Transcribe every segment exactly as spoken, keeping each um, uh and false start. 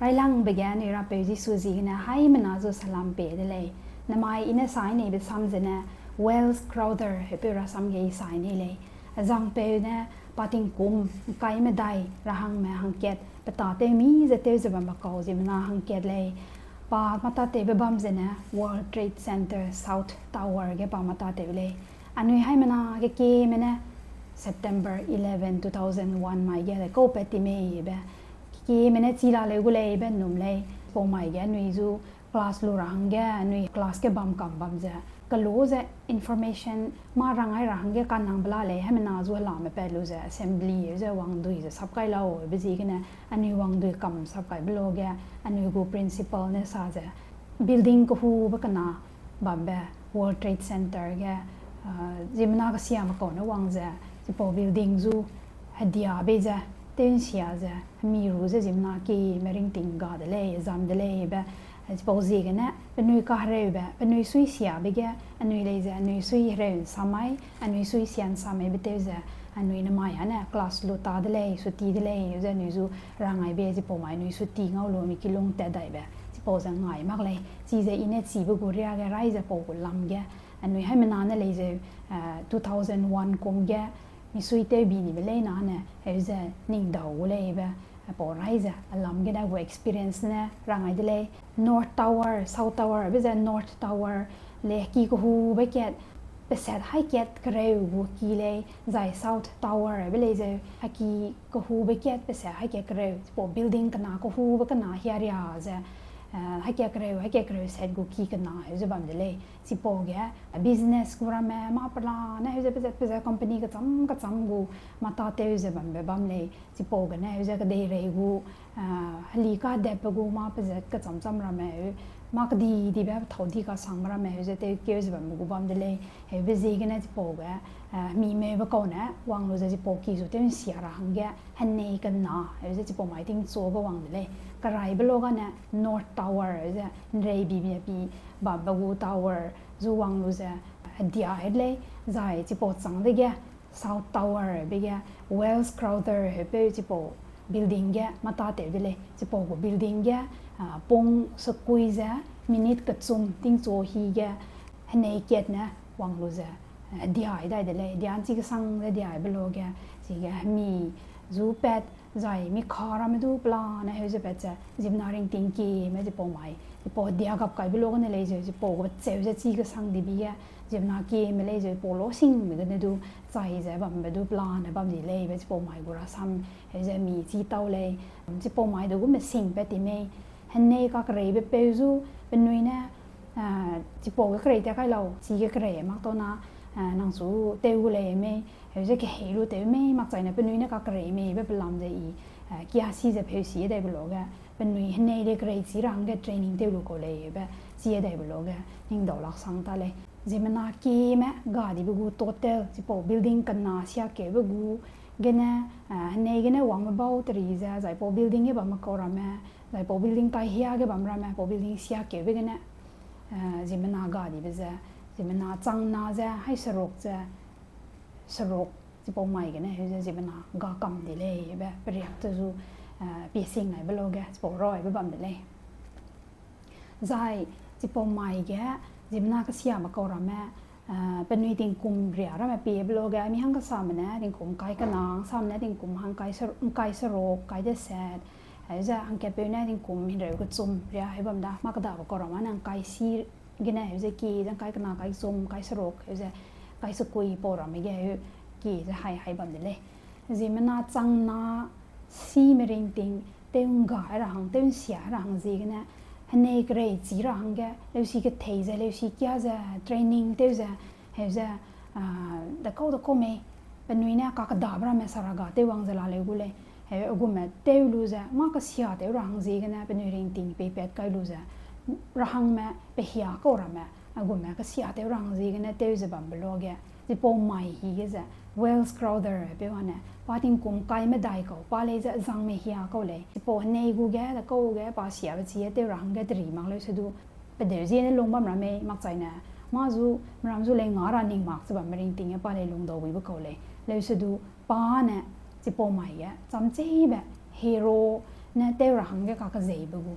Railangbe ge anui Rapeu Jisu ziegene haimena zu salam pei de lei. Namai I ne sai neibe sam zene Welles Crowther hepeu rasam ge I sai nei lei. Azangpeu ne pa tingkum ’ngkai medai ra hangme hangkat pe tâtew mi ze tew ze bambe kau ziemmena hangkat lei. Pa mâtatewbe bam zene World Trade Center South Tower ge pa mâtatew lei. Anui haimena kekieme ne September eleven, two thousand one mai ge dekau pat ti mei be kekieme ne chi la leu gu lei be ’nnum lei. Pau mai ge anui zu class lu ra hangge, anui class ge bam kam bam ze, kelu ze information mâ rangai ra hangge kanangbe la lei, haimena zu helame pat lu ze assembly ze wangdui ze sap kai lau be ziegene, anui wangdui kam sap kaibe lo ge, anui gu principal ne sa ze, building kehube kena bambe World Trade Center ge, ziemmena kesiame kau ne wang ze, chipau building zu hedia bei ze, tew ’nsia ze, hemi ru ze ziemmena kieme ringting ga de lei, zam de lei be, chipau ziegene penui kahereube, penui sui siabe ge, anui lei ze, anui sui hereu ’nsa mai, anui sui sia ’nsa mai be tew ze, anui nemai â ne class lu ta de lei, suti de lei, ze anui zu rangai be, chipau mai anui suti ngau lu mi kilung tat dai be, chipau ze ngai mak lei, chize I ne chibe gu riage rai ze pau gu lam ge, anui haimena ne lei zeu, two thousand one kum ge, misui tew bi nibe leine ne, heu ze ning dau gu lei be, pau rai ze, alam gene gu experience ne rangai de lei, North Tower, South Tower be ze North Tower, lei heki kehube kat, pesat hai kat kereu gu ki lei, zai South Tower be lei zeu, heki kehube kat pesat hai kat kereu, chipau building kena kehube kena hiaria ze, hai kat kereu, hai kat kereu sat gu ki kena heu ze bam de lei. Chipau ge, business gu ramme, mâ pelane heu ze pezat pezat company kecham kecham gu mâtatew ze bambe bam lei. Chipau gene heu ze kedeirei gu, heli kadepbe gu mâ pezat kecham cham ramme, mâ kedi dibe pethâu di kasangbe ramme heu ze tewkeu ze bambe gu bam de lei. Heube ziegene chipau ge, mi meube kau ne wang lu ze chipau ki zu tew ’nsia ra hangge, henei kena heu ze chipau mai tingchu ge wang de lei. Keraibe lo gane North Tower heu ze ’nrei bibi pi bambe gu tower zu wang lu ze, hedia heu de lei, zai chipau châng dege, South Tower be ge, Welles Crowther heupeu chipau building ge mâtatew de lei. Chipau gu building ge, pung sekui ze, minute kechum tingchu hi ge, henei kat ne wang lu ze, diai dai de lei. Dianchi kesang ze diaibe lo ge, chige hemi zu pat, zai mi ka ramme du pelane heu ze pat ze, ziemmena ringting kieme chipau mai, chipau dia gap kaibe lo gene lei zeu, chipau gu cheu ze chi kesang dibe ge, ziemmena kieme lei zeu, pau lo singbe gene du, chai ze bambe du pelane bam di lei be chipau mai gu rasam, heu ze mi chi tau lei, chipau mai de gu mesing pat ti mei, henei kakereibe peu zu, penui ne, chipau ge kerei tat kai lau, chige kerei mak tau na, nang chu tew gu lei mei, heu ze kehei lu tew mei, makchaine penui ne kakerei mei be pelam ze I, kiasi ze pheusi daibe lo ge, penui henei de kerei chi ra hangge training tew lu kau lei be, chi daibe lo ge, ning dau lak sang ta lei. Ziemmena kieme ga dibe gu total, chipau building kena siakeube gu gene, henei gene wangme bau teri ze, zai pau building ge bamme kau ramme, zai pau building tai hia ge bam ramme, pau building siakeube gene, ziemmena ga dibe ze, ziemmena chang na ze, hai seruk ze, seruk, chipau mai gene heu ze ziemmena ga kam di lei be, periak te zu, pie sing naibe lo ge, chipau raibe bam de lei. Zai, chipau mai ge, ziemmena kesiame kau ramme, penui tingkum ria ramme piebe lo ge, mi hangkesame ne tingkum kai kena, hangkesame ne tingkum hangkai seruk, kai deset, heu ze hangkatpeu ne tingkum himreu kechum ria heu bam da, mâ kedabe kau ramme ne hangkai si gene heu ze kie ze hangkai kena, kai kechum, kai seruk, heu ze kai sekui pau ramme ge heu kie ze hai hai bam de lei. Ziemmena chang na sime ringting, tew ’ngga ra hang, tew ’nsia ra hang ziegene, henei kerei chi ra hangge, leusi kethei ze, leusi kia ze, training tew ze, heu ze, dekau dekau mei, penui ne kakedabe ramme saraga tew wang ze la leu gu lei. Heu agume tew lu ze, mâ kesia tew ra hang ziegene, penui ringting peipat kai lu ze, ra hangme pehia kau ramme, agume kesia tew ra hang ziegene tew ze bambe lo ge, chipau mai hi ge ze, Welles Crowther peu ane, pa tingkum kai medai kau, pa lei ze zangme hia kau lei. Chipau henei gu ge, dekau ge, pa siabe chie tew ra hangge teri mak leu se du, pedeu ziene lung bam ra mei, makchaine, mâ zu, meram zu lei nga ra ning mak ze bamme ringting ge pa lei lungdau buibe kau lei. Leu se du, pa ne, chipau mai ge, chamcheîbe, hero, ne tew ra hangge kakezeibe gu.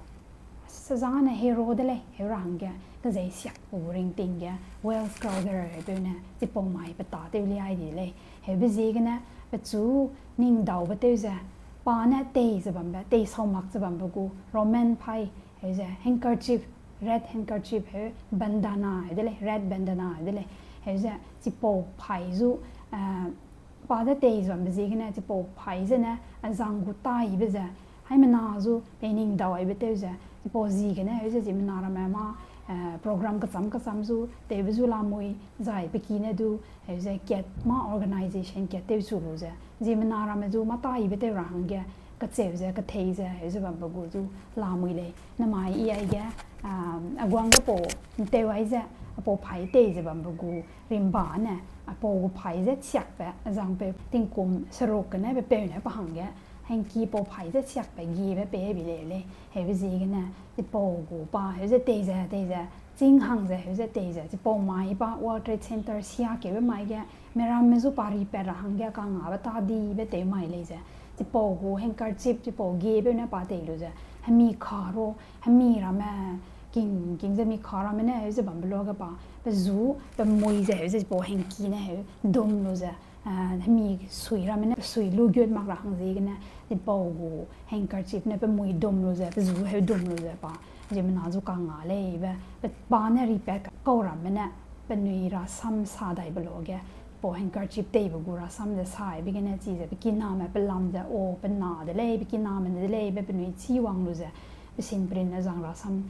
Sezang ne hero de lei, heu ra hangge kezei siakbe gu ringting ge Welles Crowther peu ne chipau mai pe tâtew liai di de lei. Heube ziegene pechu ning daube tew ze, pa ne tei ze bambe, tei sau mak ze bambe gu Roman paî, heu ze handkerchief, red handkerchief, heu bandana, heu de lei, red bandana, heu de lei. Heu ze chipau paî zu, pa ze tei ze bambe ziegene, chipau paî zene, azang gu taibe ze, haimena zu pei ning dau aibe tew ze, chipau ziegene, heu ze ziemmena ramme mâ, program kecham kecham zu, tewbe zu lamui, zai pe ki ne du, heu ze kat mâ organization kat tewchu lu ze, ziemmena ramme zu mâ taibe tew ra hangge, kacheu ze, kethei ze, heu ze bambe gu zu lamui lei. Namai i aige, a guang ge pau, ’ntew ai ze, apau paî tei ze bambe gu rimba ne, apau gu paî ze chiakbe, azangpeu tingkum seruk gene pe peu ne pa hangge, hangki pau paî ze chiakbe giebe pei bi lei lei. Heube ziegene, chipau gu pa, heu ze tei ze, tei ze, chîng hang ze, heu ze tei ze, chipau mai pa World Trade Center siakeube mai ge, miramme zu pa ripat ra hangge kangabe tâ dibe tew mai lei ze. Chipau gu handkerchief, chipau giebe ne pa tei lu ze. Hemi ka ru, hemi ramme, king, king ze mi ka ramme ne, heu ze bambe luage pa, pe zu, pe mui ze, heu ze chipau hangki ne, heu, dum lu ze. Hemi sui ramme ne, pe sui lu gut mak ra hang ziegene, chipau gu handkerchief ne pe mui dum lu ze, pe zu heu dum lu ze pa, ziemmena zu kanga leibe, pe pa ne ripat kau ramme ne, penui rasam sa daibe luage, pau handkerchief teibe gu rasam ze saibe gene chize, pe kiname pe lam ze, o, pe na de lei, pe kiname de leibe, penui chîwang lu ze, pe sinprin ne zang rasam,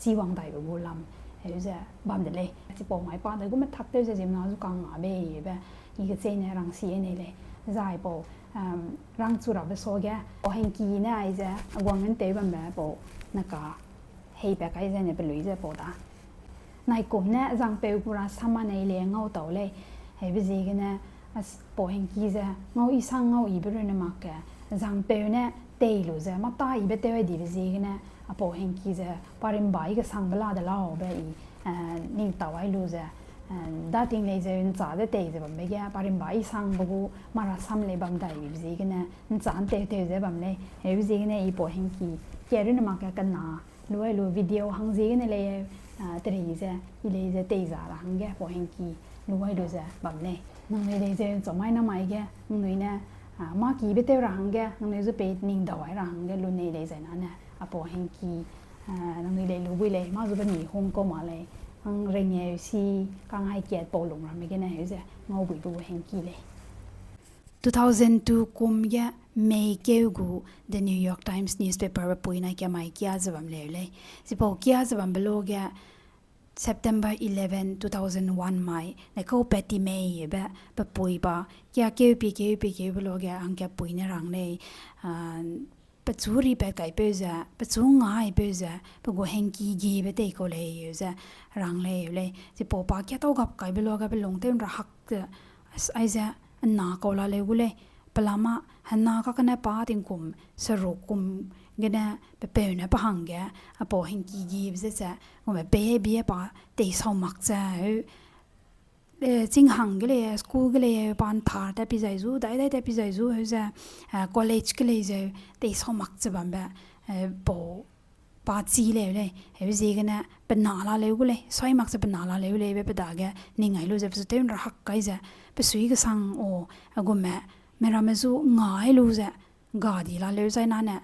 chîwang daibe gu lam, heu ze bam de lei. Chipau mai pa de gu methak tew ze ziemmena zu kanga beibe, i kecheîne rangsi nei lei. Zai pau, rangchu rabe suage, pau hangki ne aize, aguang ’ntew bambe pau, neka, heipat kai zene pelui ze pau da. Naikum ne azangpeu gu rasam ma nei le ngau tau lei. Heube ziegene, pau hangki ze, ngau i sang ngau ibe runne mak ge, azangpeu ne tei lu ze, mâ taibe tew ai dibe ziegene, apau hangki ze, pa rimba i kesangbe la de laube i, ning tau ai lu ze, da ting lei zeu ’nchâ de tei ze bambe ge, pa rimba i sangbe gu, mâ rasam lei bam dai bibe ziegene, ’nchâ ’ntew tew ze bam lei. Heube ziegene i pau hangki, ka runne mak ge kena, lu ai lu video hang ziegene lei, teri ze, i lei ze tei za ra hangge pau hangki, lu ai lu ze bam lei. Nangnui lei zeu ’nchâ mai namai ge, nangnui ne, mâ kibe tew ra hangge, nangnui zu pei ning dau ai ra hangge, lu nei lei zai nane, apau hangki, nangnui lei lu bui lei, mâ zu pe mi hung kau ma lei, hang ringeu si, kang hai kat pau lung ramme gene heu ze, ngau bui bu hangki lei. Two thousand two kum ge May keu gu The New York Times newspaper pe pui na kia mai kia ze bam leu lei. Chipau kia ze bambe luage September eleven, two thousand one mai, ne kau Patty May be pe pui pa, kia keu pie keu pie keube luage hangkia pui ne rang lei, pechu ripat kaipeu ze, pechu ngaipeu ze, pe gu hangki gibe tei kau lei eu ze rang lei eu lei. Chipau pa kia tau gap kaibe luage pe lung tew ’nra hak ze, aize, ’nna kau la leu gu lei, pelama, hena kakane pa tingkum, seruk kum gene, pe peu ne pa hangge, apau hangki gibe ze ze, gume pei bie pa, tei sau mak ze, eu, chîng hang ge lei, school ge lei, pa ’nthar tat pi zai zu, dai dai tat pi zai zu, heu ze, college ge lei zeu, tei sau mak ze bambe, pau, pa chî leu lei, heu ziegene, pe na la leu gu lei, sui mak ze pe na la leu leibe pe dage, ning ai lu ze, pe zu tew ’nra hak kai ze, pe sui kesang o, a gume, miramme zu ngai lu ze, ga di la leu zai nane,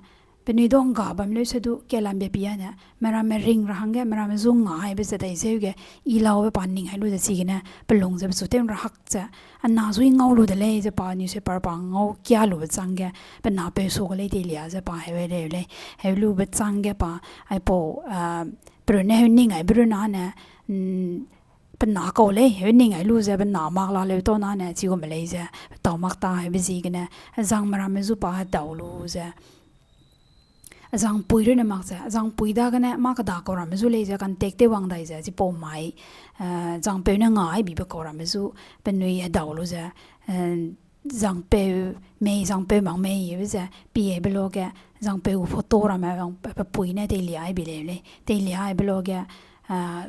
penui dong ga bam leu se du, kelambe pia ne, miramme ring ra hangge, miramme zu ngaibe ze dai zeu ge, i laube pa ning ai lu ze chigene, pe lung ze pe zu tew ’nra hak ze, a na zui ngau lu de lei ze pa newspaper pa ngau kia lube chângge, pe napeu su ge lei teilia ze pa heu leu lei, heu lube chângge pa, aipau, pe runne heu ning aibe runane, pe na kau lei, heu ning ai lu ze pe na mak la leu tau nane, chigume lei ze, tau mak ta heube ziegene, zangme ramme zu pa hedau lu ze, zangpui runne mak ze, zangpui dagene mâ keda kau ramme zu lei ze, contact tew wang dai ze, chipau mai, zangpeu ne ngai bibe kau ramme zu, penui hedau lu ze, zangpeu, mei zangpeu mak mei, heube ze, pie aibe luage, zangpeu gu photo ramme, pe pui ne teilia ai bi leu lei, teilia aibe luage,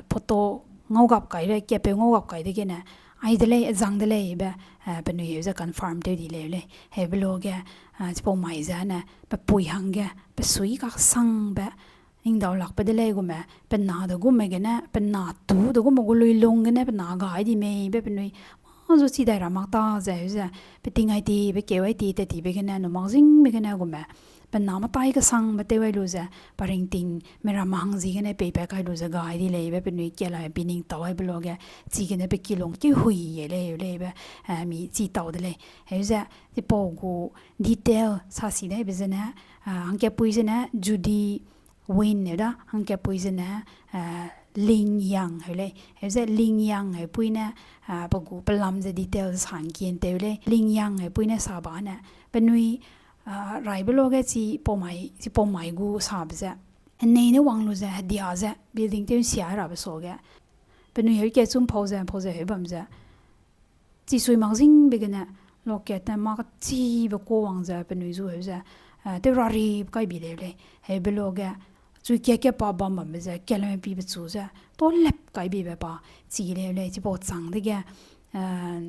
photo ngau gap kai re, kiapeu ngau gap kai degene, Ai de lei, zang de lei be, eh, penui heu ze confirm tew di leu lei. Heube lo ge, eh, chipau mai ze ne, pe pui hangge, pe sui kaksangbe, ning dau lakbe de lei gume, pe na de gume gene, pe na tu de gume gu lui lung gene, pe na gai di mei be penui, mâ zu chi dai ra mak ta ze, heu ze, pe ting ai ti, pe keu ai ti, tat tibe gene, nu mak zingbe gene gume, pe na matai kesangbe tew ai lu ze, pa ringting, miramme hang ziegene peipat kai lu ze gai di lei be penui kela pi ning tau aibe lo ge, chigene pe kilung keu hui e lei, heu lei be, eh, mi chi tau de lei. Heu ze, chipau gu detail sa si daibe zene, eh, hangkatpui zene, Judy Wynn heu da, hangkatpui zene, eh, Ling Yang heu lei. Heu ze Ling Yang heu pui ne, eh, pe gu pelam ze detail sa ngkien tew lei. Ling Yang heu pui ne sa ba ne, penui, ah, raibe lo ge chi pau mai, chi pau mai gu sabe ze, henei ne wang lu ze, hedia ze, building tew nsia rabe suage, penui heu kechum pau ze, pau ze heu bam ze, chi sui mak zingbe gene, lokat ne mâ kachibe kuâ wang ze penui zu heu ze, eh, tew rari kai bi leu lei. Heube lo ge, chui kat kat pa bam bambe ze, keleme pibe chu ze, to lep kai bibe pa, chi leu lei, chipau châng dege, eh,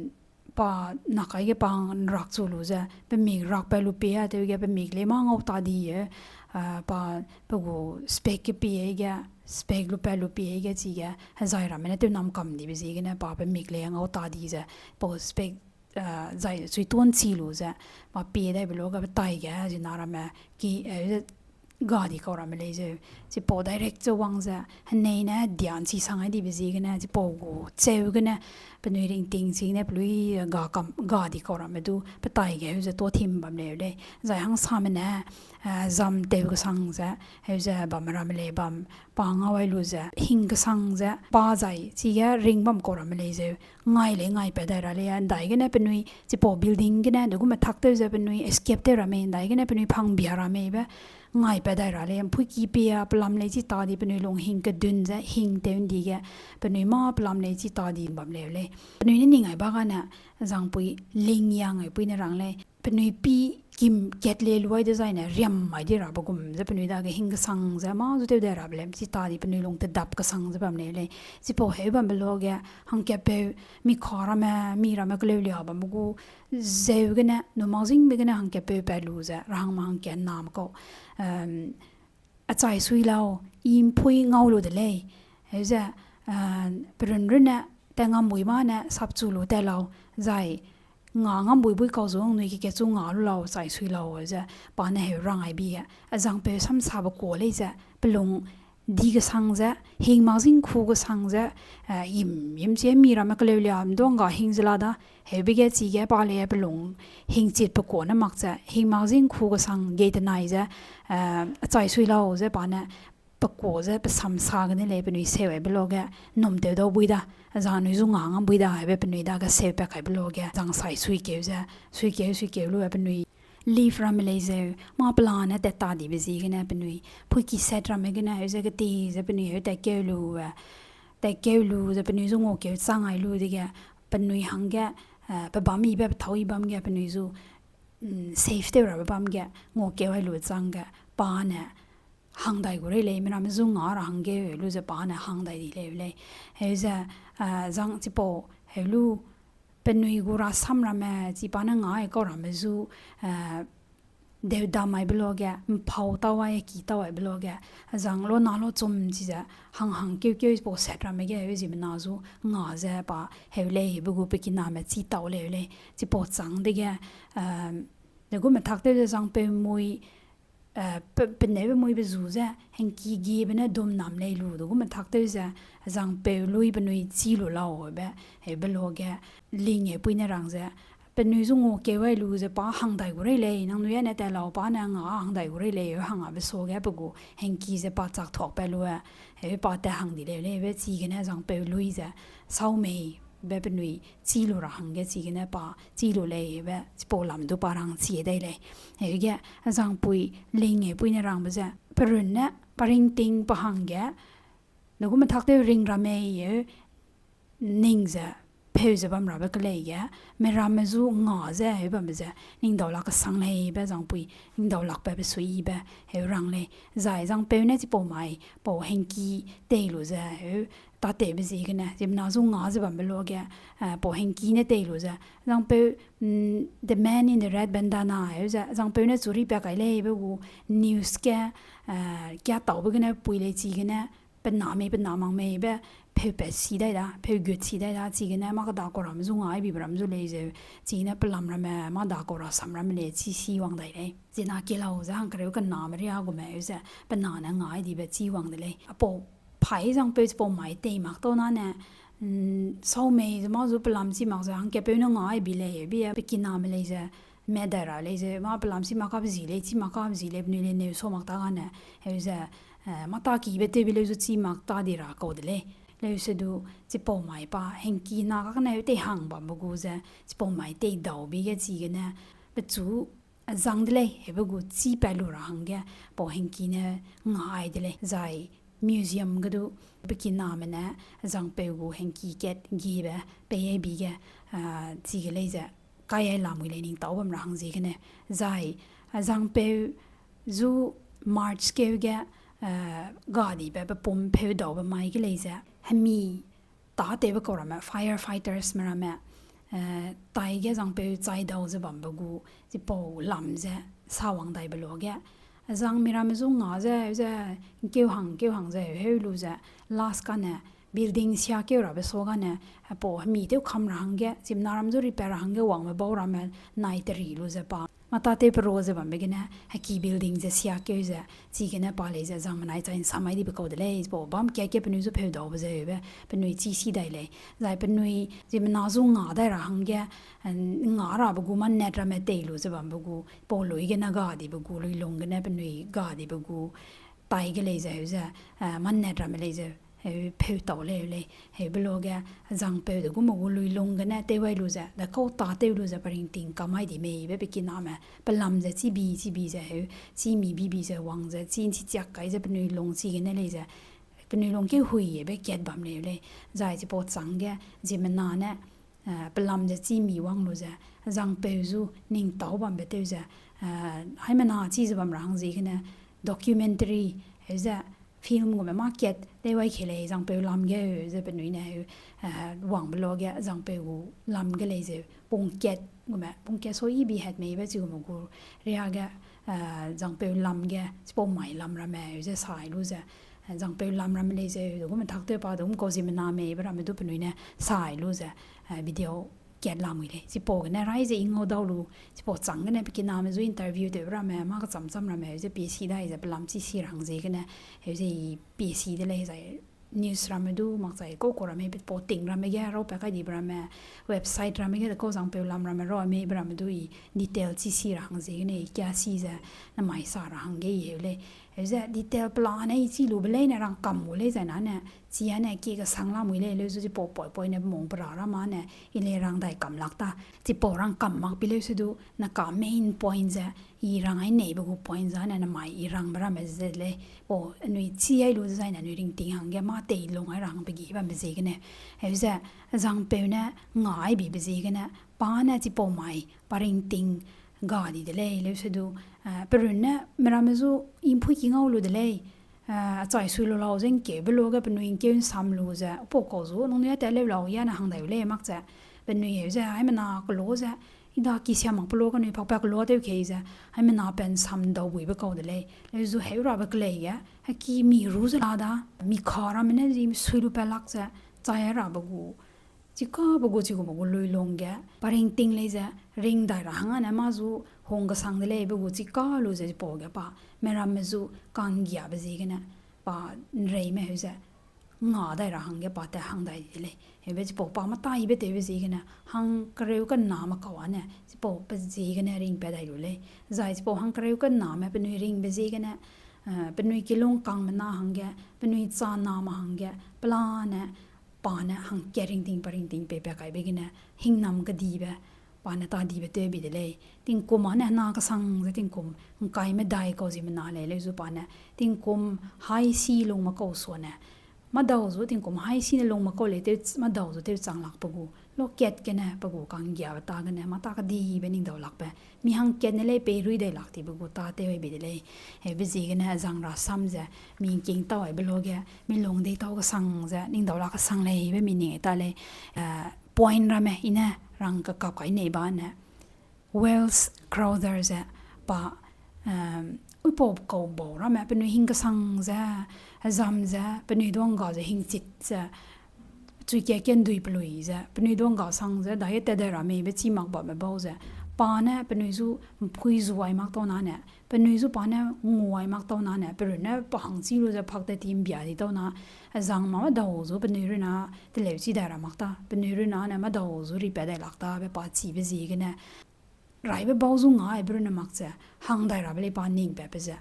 pa nakai ge pa nrak chu lu ze, pe mik rakpat lu pie a, tewge pe mik lei mâ ngau ta di e, eh, pa pe gu spec ge pie ge, spec lupat lu pie ge chige, hezai ramme ne tew nam kam dibe ziegene pa pe mik lei ngau ta di ze, pau spec, eh, zai chui tuan chi lu ze, pa pie daibe lo ge pe tai ge, zina ramme ki, eh, ga di kau ramme lei zeu. Chipau direct ze wang ze, henei ne dia nchi sang ai dibe ziegene, chipau gu cheu gene, penui ringting chigene, pelui ga kam, ga di kau ramme du, pe tai ge heu ze to thim bam leu lei. Zai hangsame ne, eh, zam tew kesang ze, heu ze bam ramme lei bam, pa ngau ai lu ze, hing kesang ze, pa zai, chige ring bam kau ramme lei zeu, ngai lei ngaipat dai ra lei, ndai gene penui, chipau building gene, de gume thak tew ze penui escape tew ramme, ndai gene penui phang bia ramme be, ngaipat dai ra lei, mpui ki pie a, pelam lei chi ta di, penui lung hing kedun ze, hing tew ndi ge, penui mâ pelam lei chi ta di bam leu lei. Penui ne ning ai ba gane, zangpui Ling Yang heu pui ne rang lei. Penui pi kim kat le luai dezaine riam mai di rabe gum ze penui dage hing kesang ze mâ zu tew dai rabe lei, chi ta di penui lung tedap kesang ze bam leu lei. Chipau heu bambe lo ge hangkatpeu mi ka ramme, mi ramme keleu lia bambe gu zeu gene, nu mak zingbe gene hangkatpeu pat lu ze, rahangme hangkat nam kau, em, achai sui lau, i mpui ngau lu de lei. Heu ze, eh, perun runne, tat ngam bui mâ ne, sapchu lu tat lau, zai, nga ngam bui bui kau zu nui ke kechu nga lu lau, chai sui lau, heu ze, pa ne heu rang ai bi ge, azangpeu samsabe kuâ lei ze, pelung di kesang ze, hing mak zing ku kesang ze, eh, im, im chi mi ramme keleu lia, mduang ga hing ze la da, heube ge chige pa lei pelung hing chit pe kuâ ne mak ze, hing mak zing ku kesang gei tenai ze, eh, achai sui lau ze pa ne, pe kuâ ze pe samsa gene lei penui seu aibe lo ge, num tew dau bui da, zang nui zu nga ngam bui da, heube penui dage seupat kaibe lo ge, zang sai suikeu ze, suikeu, suikeu lu penui leave ramme lei zeu, mâ pelane tat ta dibe ziegene penui, puiki set ramme gene, heu ze keti ze penui heu tatkeu lu, eh, tatkeu lu ze penui zu nguakeu chang ai lu dege, penui hangge, eh, pe bâm yibe pe tâu yi bâm ge penui zu, mm, safe tew rabe bâm ge, nguakeu ai lu chang ge, pa ne, hang dai gu rei lei, miramme zu nga ra hangge lu ze pa ne hang dai di leu lei. Heu ze, eh, zang chipau, heu lu, penui gu rasam ramme, chi pa ne nga ai kau ramme zu, eh, deu dam aibe lo ge, mpau tau ai, ki tau aibe lo ge, zang lo na lo chum chi ze, hang hang keu keu chipau set ramme ge, heu ziemmena zu nga ze pa, heu lei, be gu pe kiname chi tau leu lei, chipau châng dege, eh, de gu methak tew ze zangpeu mui, eh, pe, pe neu be mui be zu ze, hengki giebe ne dum nam lei lu, de gu methak tew ze, zangpeu lui penui chî lu lau be, heube lo ge, Ling heu pui ne rang ze, penui zu nguakeu ai lu ze pa hang dai gu rei lei, nangnui â ne tat lau pa ne nga hang dai gu rei lei, heu hang abe suage pe gu, hengki ze pa chak thuakpat lu e, heu pa tat hang di leu lei, be chigene zangpeu lui ze, sau mei, be penui chî lu ra hangge chigene pa chî lu lei, be chipau lam du pa rang chie dai lei. Heuge, zangpui Ling heu pui ne rangbe ze, perun ne, pa ringting pa hangge, de gu methak tew ring ra mei, heu, ning ze, Heu ze bam rabe kelei ge, miramme zu nga ze heu bambe ze, ningdaulak kesang leibe zangpui, ningdaulakbe besuiyibe heu rang lei. Zai zangpeu ne chipau mai, pau hengki tei lu ze heu, tâtewbe ziegene, ziemmena zu nga ze bambe luage, eh, pau hengki ne tei lu ze, zangpeu, mm, The Man in the Red Bandana heu ze, zangpeu ne chu ripat kai leibe gu news ge, eh, kia taube gene pui lei chigene, pe na mei, pe na mak meibe, pheupat si dai da, pheugut si dai da, chigene mâ kedakau ramme zu ngai bibe ramme zu lei zeu, chigene pelam ramme, mâ dakau rasam ramme lei, chi si wang dai lei. Zina kelau ze hangkereu kename riagume heu ze, pe na ne ngai dibe chi wang de lei. Apau, pai zangpeu chipau mai tei mak tau nane, mm, sau mei ze mâ zu pelam chi mak ze hangkapeu ne ngai bi lei, bi, pe kiname lei ze, medai ra lei ze, mâ pelam chi mak kabe zi lei, chi mak kabe zi lei, penui lei neu sau mak ta gane, heu ze, eh, mâ ta kibe tewbe leu zu chi mak ta di ra kau de lei. Leusedu, chipau mai pa, hengki na kakne heu tei hang bambe gu ze, chipau mai tei dau bi ge chigene, pechu, zang de lei, heube gu chî pat lu ra hangge, pau hengki ne ngai de lei, zai museum ge du, pe kiname ne, zangpeu gu hengki kat gibe, pei ai bi ge, ah, chige lei ze, kai ai lamui lei ningtau bam ra hang ziegene, zai, ah, zangpeu zu March keu ge, ah, gadibe pe pum pheudaube mai ge lei ze, hemi tâtewbe kau ramme, firefightersme ramme, eh, taige zangpeu chai dau ze bambe gu, chipau lam ze sa wang daibe luage. Zang miramme zu nga ze, ze, ngkeu hang, ngkeu hang ze, heu lu ze, last kane, building siakeu rabe sa gane, eh, pau hemi tew kam ra hangge, ziemmena ram zu ripat ra hangge wangme bau ramme, nai teri lu ze pa. Mâ tâtew peru ze bambe gene, heki building ze siakeu ze, chigene pa lei ze, zangmenai chai nsam ai dibe kau de lei, pau bam kat ge penui zu pheudaube ze heube, penui chi si dai lei. Zai penui, ziemmena zu nga dai ra hangge, eh, nga rabe gu mâ nat ramme tei lu ze bambe gu, pau lui gene gadibe gu, luilung gene penui gadibe gu, taige lei ze heu ze, eh, mâ nat ramme lei ze, heu pheu tau lei heu lei, heube luage, zangpeu de gume gu luilung gene tew ai lu ze, de kau tâtew lu ze, peringting kam ai di meibe pe kiname, pelam ze chibi, chibi ze heu, chî mi bibi ze wang ze, chî nchi chiak kai ze penui lung chigene lei ze, penui lungkeu huibe kat bam lei heu lei, zai chipau chângge, ziemmena ne, eh, pelam ze chî mi wang lu ze, zangpeu zu ningtau bambe tew ze, eh, haimena chi ze bam ra hang ziegene, documentary, heu ze, film gume mâ kat, teiwai khe lei zangpeu lam ge heu ze penui ne heu, eh, wangbe luage zangpeu gu lam ge lei zeu, pung kat gume, pung kat sau ibi hat meibe chigume gu riage, eh, zangpeu lam ge, chipau mai lam ramme heu ze sai lu ze, eh, zangpeu lam ramme lei zeu, de gume tak tew pa, de gum kau ziemmena meibe ramme du penui ne sai lu ze, eh, video kat lamui lei. Chipau gene rai ze i ngau dau lu, chipau châng gene pe kiname zu interview tewbe ramme, mâ kecham cham ramme, heu ze pie si dai ze pelam chi si ra hang ziegene, heu ze i pie si de lei zai news ramme du, makchai kau kau ramme, pe pau ting ramme ge, rau pa kai dibe ramme, website ramme ge, de kau zangpeu lam ramme, rau meibe ramme du i detail chi si ra hang ziegene, i kia si ze, namai sa ra hangge i heu lei. Heu ze detail pelane i chi lube leine rangkam gu lei zai nane, chi ane kie kesang lamui lei, leu zu chipau poipoine pe mung pe ra ramme ne, i lei rang dai kam lak ta. Chipau rangkam mak pi leusedu, naka main point ze, i rang ai neibe gu point zane namai i rangbe ramme ze lei. Pau anui chi ai lu ze zaine anui ringting hangge mâ tei lung ai ra hangbe gi bambe ziegene. Heu ze, zangpeu ne nga ai bibe ziegene, pa ne chipau mai, pa ringting ga di de lei, leusedu, eh, perun ne, miramme zu, i mpui ki ngau lu de lei, eh, achai sui lu lau ze ngkeube luage penui ngkeu nsam lu ze, pau kau zu, nangnui a tat leu lau, i ane hang dai u lei mak ze, penui heu ze, haimena kelo ze, i da ki sia mak pe luage anui pakpa kelo tew kei ze, haimena pe nsam dau buibe kau de lei, leu zu heu rabe kelei ge, heki mi ru ze la da, mi ka ramme ne zi sui lu pat lak ze, chai rabe gu, chikabe gu chigume gu luilung ge, pa ringting lei ze, ring dai ra hang ane mâ zu hung kesang de lei, be gu chika lu ze chipau ge pa, miramme zu kanggiabe ziegene, pa nreime heu ze, nga dai ra hangge pa tat hang dai di de lei. Heube chipau pa mâtaibe tewbe ziegene, hangkereu kename kau ane, chipau pe ziegene ringpat dai lu lei. Zai chipau hangkereu kename penui ringbe ziegene, eh, penui kilung kangme na hangge, penui chaname hangge, pelane, pa ne hangkat ringting pa ringting peipat kaibe gene, hingnam kedibe, pa ne tâ dibe tewbi de lei. Tingkum ane hena kesang ze tingkum, ngkai medai kau ziemmena lei, leu zu pa ne, tingkum hai si lungme kau suane, Madau zu tingkum haî sine lungme kau lei tew, madau zu tew chang lakbe gu, lokat gene pe gu ka'nggiabe ta gene mâ ta kedibe ning dau lakbe, mi hangkatne lei peirui dai lak tibe gu tâ tew ai bei de lei. Heube ziegene zang rasam ze, mi ’ngking tau aibe luage, mi lung deitau kesang ze ning dau lak kesang lei be mi ning ai ta lei. Point ramme i ne rang kekap kai nei ba ne, Welles Crowther ze pa, uipau kau bau ramme penui hing kesang ze, hezam ze, penui duangga ze hingchit ze, chuikia kendui pelui ze, penui duangga sang ze, dage tat dai ra meibe chî mak bamme bau ze, pa ne penui zu ’mpui zu ai mak tau nane, penui zu pa ne ngu ai mak tau nane, pe runne pa hangchi lu ze pak tat ti ’mbia di tau na, hezang ma madau zu penui runa teleu chi dai ra mak ta, penui runa ne madau zu ripat dai lak ta be pa chibe ziegene, raibe bau zu nga aibe runne mak ze, hang dai rabe lei pa ning pat pe ze.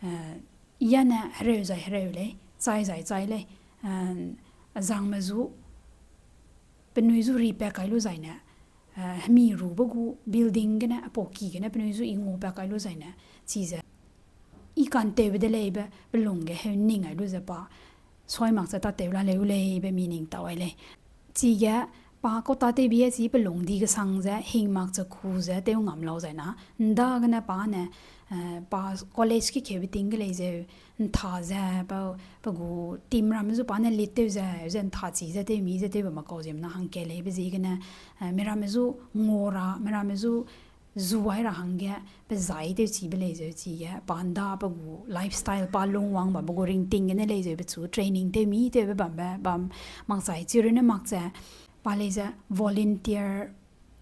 Eh, i â ne hereu zai hereu lei, chai zai chai lei, eh, hezangme zu, penui zu ripat kai lu zaine, eh, hemi rube gu building gene, apau ki gene penui zu i ngupat kai lu zaine, chize i kantewbe de lei be, pe lung ge heu ning ai lu ze pa, sui mak ze tâtew la leu lei be mi ning tau ai lei. Chige pa kau tâtewbe â chi pe lung di kesang ze, hing mak ze ku ze tew ngam lau zai na, ’nda gene pa ne, eh, pa college kekeube ting ge lei zeu, ’ntha ze, pe, pe gu team ramme zu pa ne lead tew ze, ze ’ntha chi ze tew mi ze tew bamme kau ziemmena hangkat lei be ziegene, eh, miramme zu ngu ra, miramme zu zu ai ra hangge, pe zai tew chibe lei zeu chige, pa ’nda pe gu lifestyle pa lungwang bambe gu ringting gene lei zeu pechu training tew mi tewbe bambe, bam mak zai chi runne mak ze, pa lei ze volunteer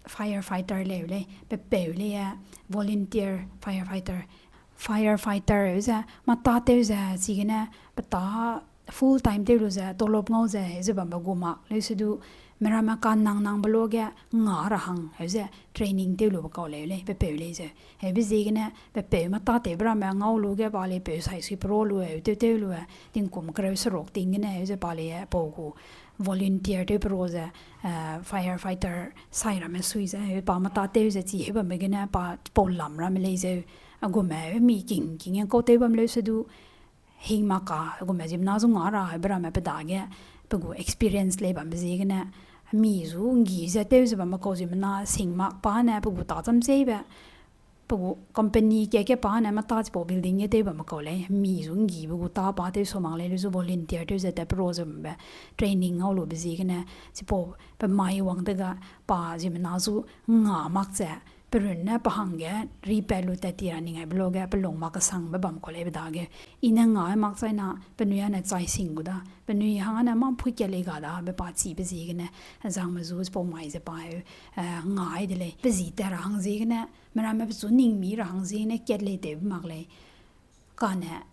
firefighter leu lei, pe peu lei e, volunteer firefighter. Firefighter ze, mâ tâtew ze, chigene, pe tâ full time tew lu ze, tolop ngau ze, ze bambe gu mak leu se du, miramme ka nang nangbe luage, nga ra hang, heu ze, training tew lube kau leu lei, pe peu lei zeu. Heube ziegene, pe peu mâ tâtewbe ramme ngau lu ge pa lei peu sai sui pro lu, heu tew tew lu, tingkum kereu seruk ting gene, heu ze pa lei e, pau gu volunteer tew pro ze, eh, firefighter sai ramme sui ze, heu pa mâ tâtew ze chi heu bambe gene pa pau lam ramme lei zeu, a gume, heu mi king, king e kau tew bam leu se du, hing mak ka, a gume ziemmena zu nga ra, heube ramme pe dage, pe gu experience lei bambe ziegene, mi zu nggi ze tew ze bamme kau ziemmena sing mak pa ne, pe gu tâ cham cheibe, pe gu company ke ke pa ne mâ tâ chipau building ge tew bamme kau lei, mi zu nggibe gu tâ pa tew sa mak lei, lu zu volunteer tew ze tat pro ze bambe, training ngau lube ziegene, chipau pe mai wang dega pa ziemmena zu nga mak ze, pe runne pe hangge, ripat lu tat ti ra ning aibe luage, pe lung mak kesangbe bam kau leibe dage. I ne nga mak chai na, penui â ne chai sing gu da, penui hang â ne mâ ’mpui kat lei ga da, be pa chibe ziegene, zangme zu chipau mai ze pa heu, eh, nga ai de lei. Pe zi tat ra hang ziegene, miramme pechu ning mi ra hang ziegene, kat lei tewbe mak lei. Kane,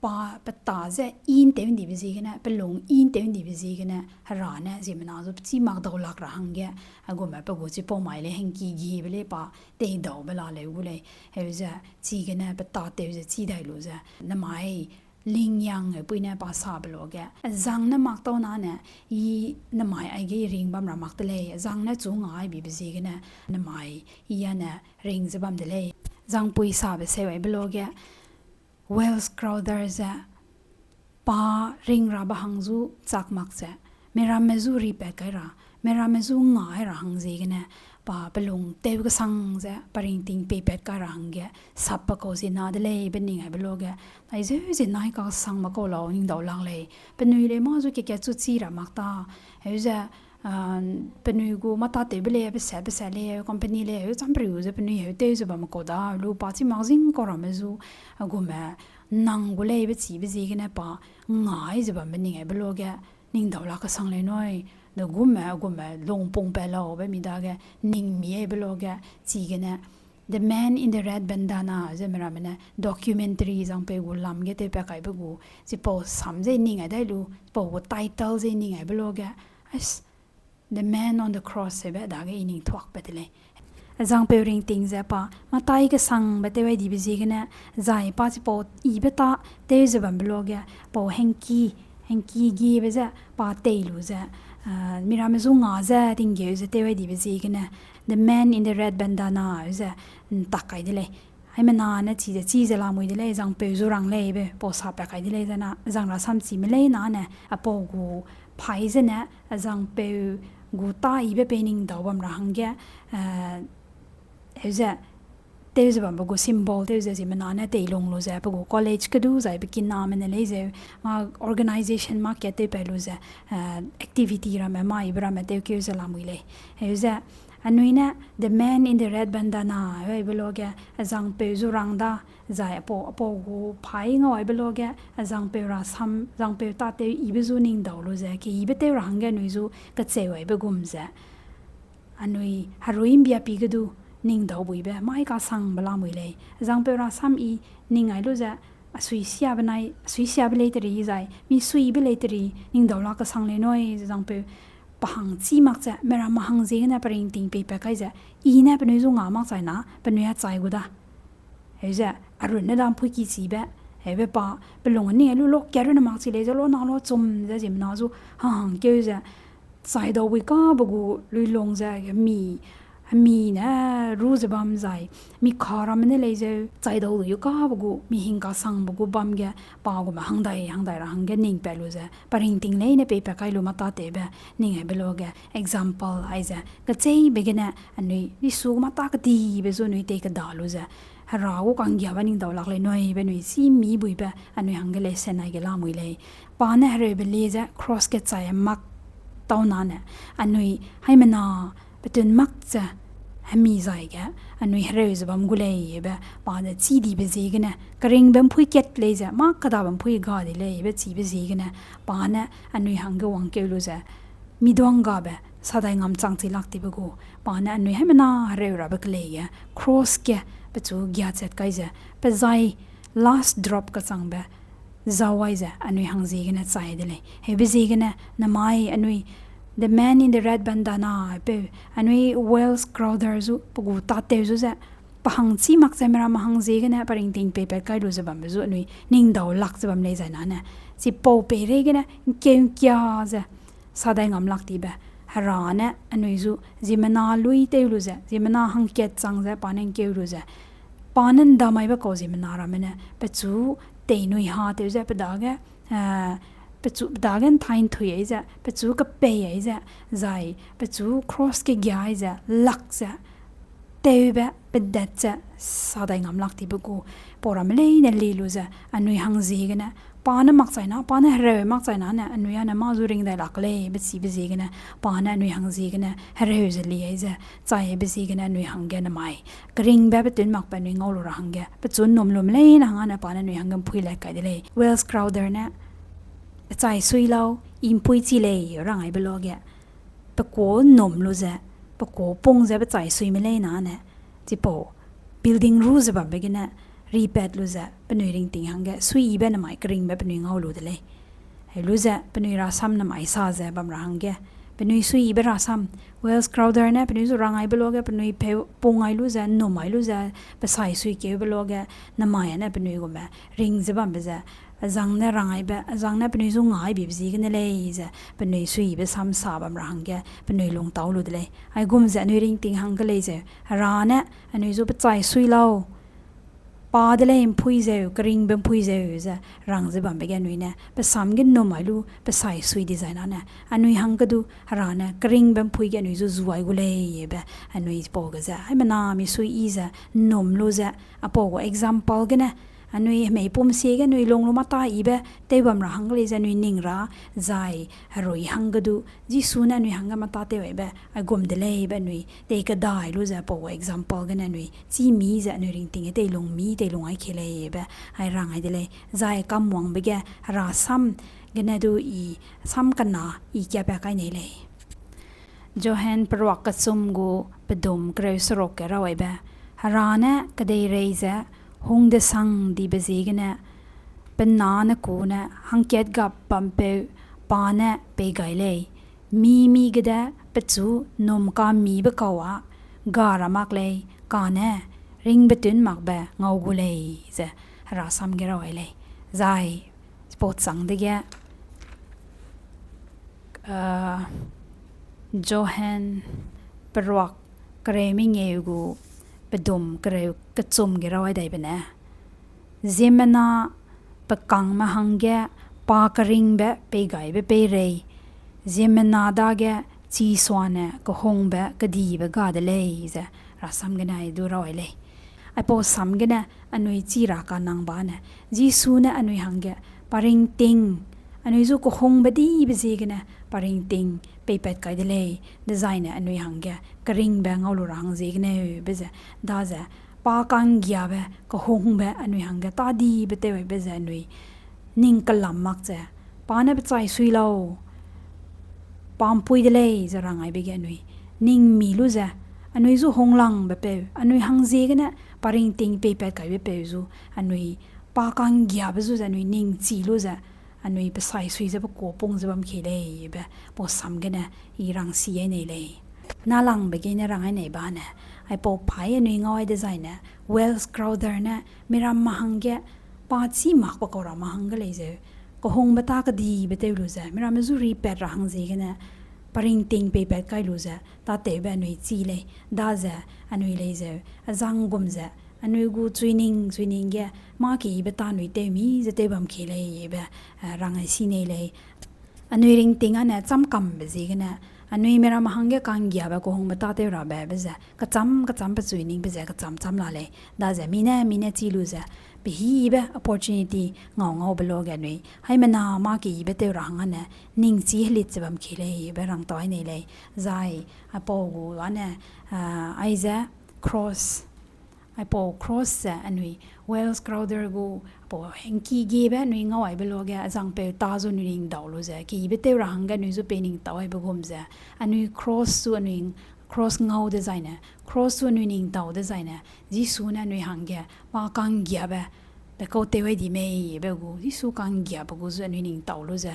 pa pe tâ ze i ’ntew ’ndibe ziegene, pe lung i ’ntew ’ndibe ziegene, Hera ne ziemmena zu pe chî mak dau lak ra hangge, a gume pe gu chipau mai lei hangki gibe lei pa, teidaube la leu gu lei, heu ze, chigene pe tâtew ze chî dai lu ze, nemai, lingyang heupui ne pa sabe luage, zang ne mak tau na ne, i nemai aige i ring bam ra mak de lei, zang ne chu nga ai bibe ziegene, nemai, i â ne ring ze bam de lei. Zangpui sabe seu aibe luage, Welles Crowther ze, pa ring rabe hang zu chak mak ze, miramme zu ripat kai ra, miramme zu nga ai ra hang ziegene, pa pe lung tew kesang ze, pa ringting peipat kai ra hangge, sapbe kau ziena de lei be ning aibe luage, ai zeu ziena i kasangme kau lau ning dau lak lei, penui lei mâ zu kekat chu chî ra mak ta, heu ze, ah, penui gu mâ tâtewbe lei, pe set, pe set lei, company lei, heu champriu ze penui heu tew ze bamme kau da, lu pa chî mak zing kau ramme zu, a gume, nang gu lei be chibe ziegene pa, nga ai ze bambe ning aibe luage, ning dau lak kesang lei nui, de gume, a gume, lungpungpat laube mi dage, ning mi aibe luage, chigene, The Man in the Red Bandana, ze miramme ne, documentary zangpeu gu lam ge tewpat kaibe gu, chipau sam ze ning ai dai lu, chipau gu title ze ning aibe luage, ais, The Man on the Cross hebe dage i ning thuakpat de lei. Zangpeu ringting ze pa, mâ tai kesangbe tew ai dibe ziegene, zai pa chipau ibe tâ tew ze bambe luage, pau hangki, hangki gibe ze, pa tei lu ze, ah, miramme zu nga ze tinggeu ze tew ai dibe ziegene, The Man in the Red Bandana, ze, ’ntak kai de lei. Haimena ne chi ze, chi ze lamui de lei, zangpeu zu rang leibe, pau sa pa kai de lei zena, zang rasam chime lei na ne, apau gu phai zene, zangpeu gu ta yibe pei ning dau bam ra hangge, eh, heu ze, tew ze bambe gu symbol tew ze ziemmena ne teilung lu ze, pe gu college kedu zai pe kiname ne lei zeu, mâ organization mâ kat tew pat lu ze, eh, activity ramme mâ yibe ramme tewkeu ze lamui lei. Heu ze, anui ne The Man in the Red Bandana, heu aibe luage, zangpeu zu rang da, zai apau, apau gu phai ngau aibe luage, zangpeu rasam, zangpeu tâtew yibe zu ning dau lu ze, keyibe tew ra hangge anui zu kecheu aibe gum ze. Anui herui ’mbia pi ge du ning dau buibe, mai kasangbe lamui lei. Zangpeu rasam i ning ai lu ze, a sui sia benai, a sui siabe lei teri zai, mi suibe lei teri, ning dau la kasang lei nui, zangpeu pa hang chî mak ze, meramme hang ziegene pe ringting peipat kai ze, i ne penui zu nga mak chai na, penui a chai gu da. Heu ze, a runne da ’mpuî ki chibe, heube pa, pe lung ning lu lok kia runne mak chi lei ze, lo na lo chum ze ziemmena zu, hang hang keu ze, chai dau bui kabe gu luilung ze, mi, hemi ne ru ze bam zai, mi ka ramme ne lei zeu, chai dau lu kabe gu, mi hing kasangbe gu bam ge, pa gume hangdai, hangdai ra hangge ning pat lu ze, pe ringting leine peipat kai lu mâ tâtewbe, ning aibe luage, example aize, kecheibe gene, anui, Jisu gu mâ tâ kedibe zu anui tei keda lu ze, Hera gu ka'nggiabe ning dau lak lei nui be anui chî mi buibe, anui hangge lesson aige lamui lei. Pa ne hereube lie ze cross ge chai mak tau na ne, anui haimena petun mak ze, hemi zai ge, anui hereu ze bam gu lei be, pa ne chî dibe ziegene, keringbe ’mpuî kat lei ze, mâ kedabe ’mpuî ga di lei be chibe ziegene, pa ne anui hangge wangkeu lu ze, mi duanggabe, sadai ngam chang chi lak tibe gu, pa ne anui haimena hereu rabe kelei ge, cross ge, pechu giachat kai ze, pe zai last drop kachangbe, zau ai ze, anui hang ziegene chai de lei. Heube ziegene, namai anui, the man in the red bandana, peu, anui Welles Crowther zu, pe gu tâtew zu ze, pa hang chî mak ze meramme hang ziegene, pa ringting peipat kai lu ze bambe zu, anui ning dau lak ze bam lei zai na ne. Chipau peireigene, ’ngkeu ’ngkia ze, sadai ngam lak tibe, Hera ne, anui zu, ziemmena lui tew lu ze, ziemmena hangkat chang ze, pa ne ’ngkeu lu ze, pa ne ’ndamaibe kau ziemmena ramme ne, pechu teinui ha tew ze, pe dage, eh, pechu, pe dage ’nthai ’nthui ai ze, pechu kepei ai ze, zai, pechu cross kegia ai ze, lak ze, tewbe, pedet ze, sadai ngam lak tibe gu, pau ramme leine lie lu ze, anui hang ziegene, pa ne makchai na, pa ne hereu makchai na ne, anui â ne mâ zu ring dai lak lei, be chibe ziegene, pa ne anui hang ziegene, hereu ze lie ai ze, chaibe ziegene anui hangge namai. Keringbe petun makbe anui ngau lu ra hangge, pechu ’nnum lume leine hang â ne pa ne anui hangge ’mpuî le kai de lei. Welles Crowther ne, pe chai sui lau, i ’mpuî chi lei, rang aibe luage. Pe kuâ ’nnum lu ze, pe kuâ pung ze pe chai suime leine ne, chipau, building ru ze bambe gene, ripat lu ze, penui ringting hangge, suiyibe namai keringbe penui ngau lu de lei. Heu lu ze, penui rasam namai sa ze bam ra hangge, penui suiyibe rasam, Welles Crowther ne, penui zu rang aibe luage, penui peu pung ai lu ze, ’nnum ai lu ze, pe sai suikeube luage, namai â ne penui gume, ring ze bambe ze, azang ne rang aibe, azang ne penui zu nga ai bibe ziegene lei ze, penui suiyibe sam sa bam ra hangge, penui lungtau lu de lei. Aigum ze anui ringting hangge lei zeu, Hera ne, anui zu pe chai sui lau, pa de lei ’mpui zeu, keringbe ’mpui zeu ze, rang ze bambe ge anui ne, pe sam ge ’nnum ai lu, pe sai sui dizai na ne, anui hangge du, Hera ne, keringbe ’mpui ge anui zu zu ai gu lei be, anui pau ge ze, haimena mi suiyi ze, ’nnum lu ze, apau gu example gene, anui hemei pum sie ge anui lung lu mâ tâ yibe, tew bam ra hangge lei ze anui ning ra, zai, herui hangge du, Jisu ne anui hangge mâ tâ tew aibe, aigum de lei be anui, tei kedai lu ze apau gu example gene anui, chî mi ze anui ringting ge teilung mi, teilung ai ke lei be, ai rang ai de lei, zai kamwangbe ge, Hera sam gene du i, sam kena, i kiapat kai nei lei. Johan peruak kechum gu pedum kereu seruk ge raw aibe, Hera ne kedeirei ze hungdesang dibe ziegene, pe na ne ku ne hangkat gap bampeu pa ne pei gai lei, mi mi gede pechu ’nnum kamibe kau â ga ra mak lei, kane ringbetun makbe ngau gu lei ze Hera sam ge raw ai lei. Zai, chipau chang dege, ah, Johan peruak kereu mengeu gu pedum kereu kechum ge raw ai dai be ne, ziemmena pe kangme hangge pa keringbe peigaibe peirei, ziemmena dage chisuane kehungbe kedibe ga de lei ze rasam gene ai du raw ai lei. Aipau sam gene anui chi ra kanang ba ne, Jisu ne anui hangge pa ringting, anui zu kehungbe dibe ziegene pa ringting peipat kai de lei, dezaine anui hangge keringbe ngau lu ra hang ziegeneu be ze, daze pa ka'nggiabe kehungbe anui hangge tâ dibe tew ai be ze anui ning kelam mak ze, pa ne pechai sui lau, pa ’mpui de lei ze rang aibe ge anui ning mi lu ze, anui zu hunglangbe peu, anui hang ziegene pa ringting peipat kaibe peu zu, anui pa ka'nggiabe zu ze anui ning chi lu ze, anui pesai sui ze pe kuâ pung ze bam kei lei be, pau sam gene i rang si ai nei lei. Nâlangbe gene rang ai nei ba ne, aipau paî anui ngau ai dezaine, Welles Crowther ne miramme hangge pa chî makbe kau ramme hangge lei zeu, kehungbe tâ kedibe tew lu ze miramme zu ripat ra hang ziegene pa ringting peipat kai lu ze tâtewbe anui chi lei, daze anui lei zeu, azang gum ze, anui gu chuining chuining ge mâ keyibe tâ anui tew mi ze tew bam kei lei be, eh, rang ai si nei lei. Anui ringting â ne châm kambe ziegene, anui miramme hangge ka'nggiabe kehungbe tâtew rabe be ze, kechâm kechâm pechuining be ze kechâm châm la lei. Daze mi ne, mi ne chi lu ze, pehîbe opportunity ngau ngaube luage anui haimena mâ keyibe tew ra hang â ne, ning chî helit ze bam kei lei be rang tau ai nei lei. Zai, aipau gu â ne, ah, aize cross, aipau cross ze anui Welles Crowther gu, aipau hengki giebe anui ngau aibe luage, azangpeu tâ zu anui ning dau lu ze, keyibe tew ra hangge anui zu pei ning tau aibe gum ze, anui cross zu anui cross ngau dezaine, cross zu anui ning dau dezaine, Jisu ne anui hangge pa ka'nggiabe dekau tew ai di mei be gu, Jisu ka'nggiabe gu zu anui ning tau lu ze,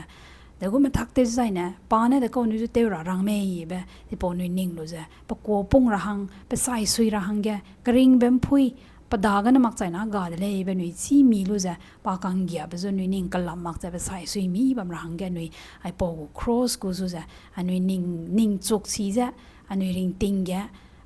de gu methak tew dezaine, pa ne dekau anui zu tew ra rang mei be, chipau anui ning lu ze, pe kuâ pung ra hang, pesai sui ra hangge, keringbe ’mpui, pe dagene makchaine ga de lei be anui chî mi lu ze, pa ka'nggiabe zu anui ning kelam mak ze pesai sui mi bam ra hangge anui aipau gu cross gu zu ze, anui ning, ning chuk si ze, anui ringting ge,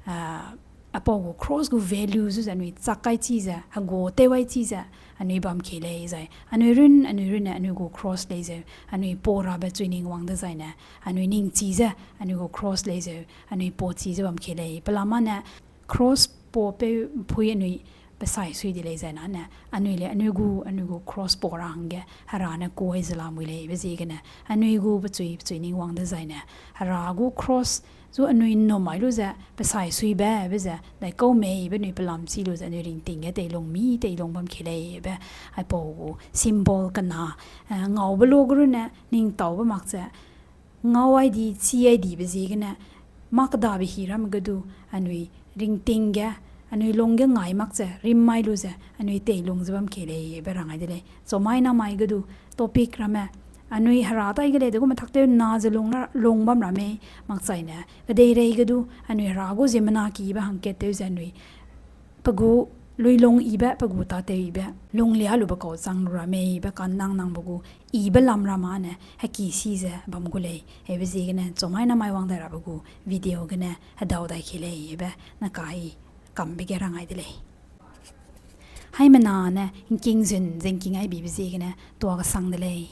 ah, aipau gu cross gu value zu ze anui chak kai chi ze, hegua tew ai chi ze, anui bam kei lei zai. Anui run, anui runne anui gu cross lei zeu, anui pau rabe chuining wang dezaine, anui ning chi ze, anui gu cross lei zeu, anui pau chi ze bam kei lei. Pelama ne cross paupeu ’mpui anui pesai sui di lei zai nane, anui le anui gu, anui gu cross pau ra hangge, Hera ne kuâ ze lamui lei be ziegene, anui gu pechui, pechui ning wang dezaine, Hera gu cross zu anui ’nnum mai lu ze, pesai suibe be ze, daikau mei be anui pelam chi lu ze, anui ringting ge teilung mi, teilung bam kei lei be, aipau gu symbol kena, eh, ngaube lu ge runne, ning taube mak ze, ngau ai di, chi ai dibe ziegene, mâ kedabe hî ramme ge du, anui ringting ge, anui lung ge ngai mak ze, rim mai lu ze, anui teilung ze bam kei lei be rang ai de lei. Chumai namai ge du, topic ramme, anui Hera tai ge lei de gu methak tew na ze lung ra, lung bam ra mei, makchaine, kedeirei ge du, anui Hera gu ziemmena kibe hangkat tew ze anui, pe gu luilung yibe, pe gu tâtew yibe, lunglia lube kau chang lu ra mei be kannang nangbe gu, yibe lam ramme ne, heki si ze bam gu lei, hebe ziegene, chumai namai wang dai rabe gu, video gene, hedau dai kei lei, hebe, nakai, kambe ge rang ai de lei. Haimena ne, ’ngking zun ze ’ngking ai bibe ziegene, tuâ kesang de lei.